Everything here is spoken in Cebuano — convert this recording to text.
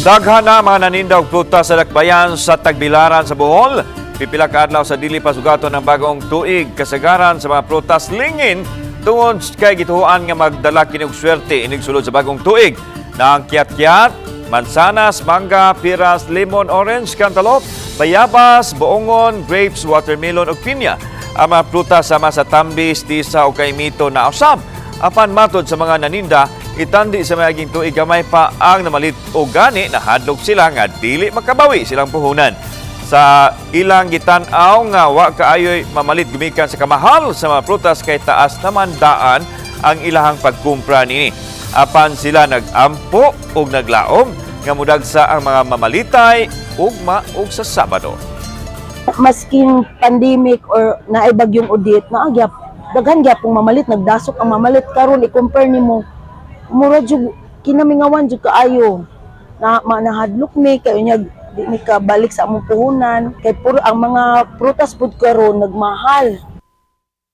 Daghan na mga naninda og prutas sa dakbayan sa Tagbilaran sa Bohol. Pipila ka adlaw sa dili pa sugaton ng bagong tuig, kasagaran sa mga prutas lingin tungod kay gituohan nga magdala kini og swerte inig sulod sa bagong tuig. Na ang kiat-kiat, mansanas, mangga, piras, lemon, orange, cantaloupe, bayabas, buongon, grapes, watermelon ug pinya. Ang mga prutas sama sa tambis, tisa o kaimito na usab. Apan matod sa mga naninda, itandi sa miaging tuig gamay pa ang namalit o gani nahadlok sila nga dili makabawi silang puhunan. Sa ilang gitan-aw nga wa kaayoy mamalit gumikan sa kamahal sa mga prutas kay taas naman daan ang ilahang pagkumpra niini. Apan sila nag-ampo ug naglaom nga mudagsa ang mga mamalitay ugma ug sa Sabado. Masking pandemic or naay bagyong Odette, naa gyap daghan gyapong mamalit, nagdasok ang mamalit. Karon, i-compare nimo, mura jud kinamingawan jud kaayo na nahadlok mi kay unya di mi kabalik sa among puhunan kay puro ang mga prutas pud karon nagmahal.